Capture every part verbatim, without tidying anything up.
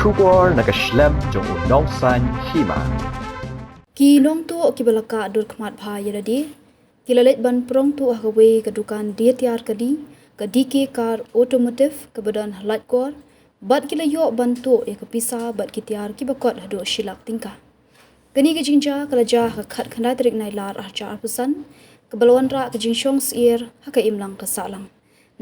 Khubor na ka shlem jong u Nongsaiñ Hima. Ki nongtuh kiba la kah dur khmat bha ïa lade ki la leit ban prong tuh ha kawei ka dukan die tiar kali, ka D K Car Automotive kaba don ha Laitkor, bad ki la ïoh ban tuh ïa ka pisa bad ki tiar kiba kot haduh shi lak tyngka. Kane ka jingjia ka la jia ha ka khatkhyndai tarik Nailar arhajar arphew san, kaba la wanrah ka jingshong syiar ha ka imlang ka sahlang.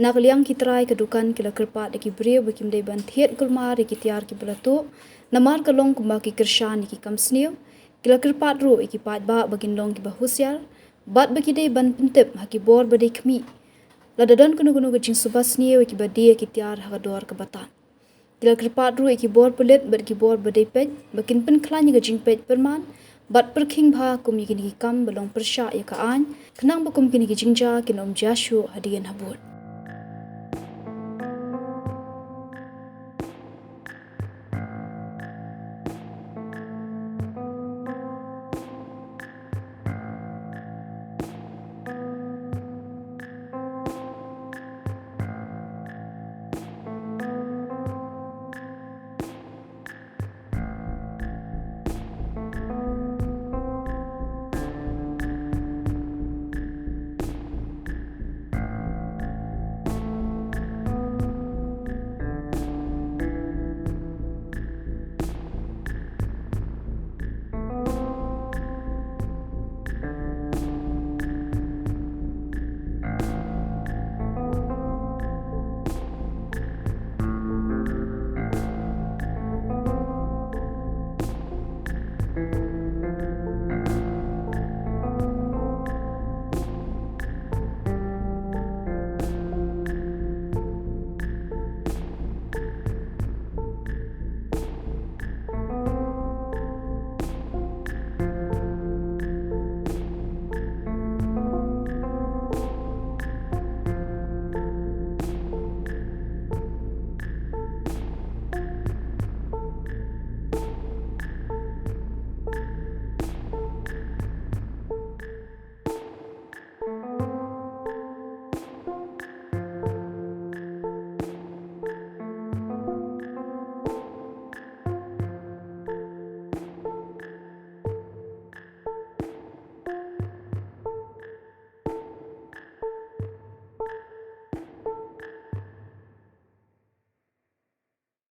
Na ka liang ki trai ka dukan ki la kyrpad ïa ki briew ba kim dei ban thied kulmar ïa ki tiar kiba la tuh, namar ka long kumba ki kyrshan ïa ki kam sniew. Ki la kyrpad ruh ïa ki paidbah ba kin long kiba husiar bad ba ki dei ban pyntip ha ki bor ba dei khmih lada don kano kano ka jingsuba sniew ïa kiba die ïa ki tiar ha ka dor kaba tad. Ki la kyrpad ruh ïa ki bor pulit bad ki bor ba dei peit ba kin pynkhlaiñ ïa ka jingpeit pyrman bad pyrkhing bha kum ïa kine ki kam ba long pyrshah ïa ka aiñ, khnang ba kum kine ki jingjia kin ym jia shuh hadien habud.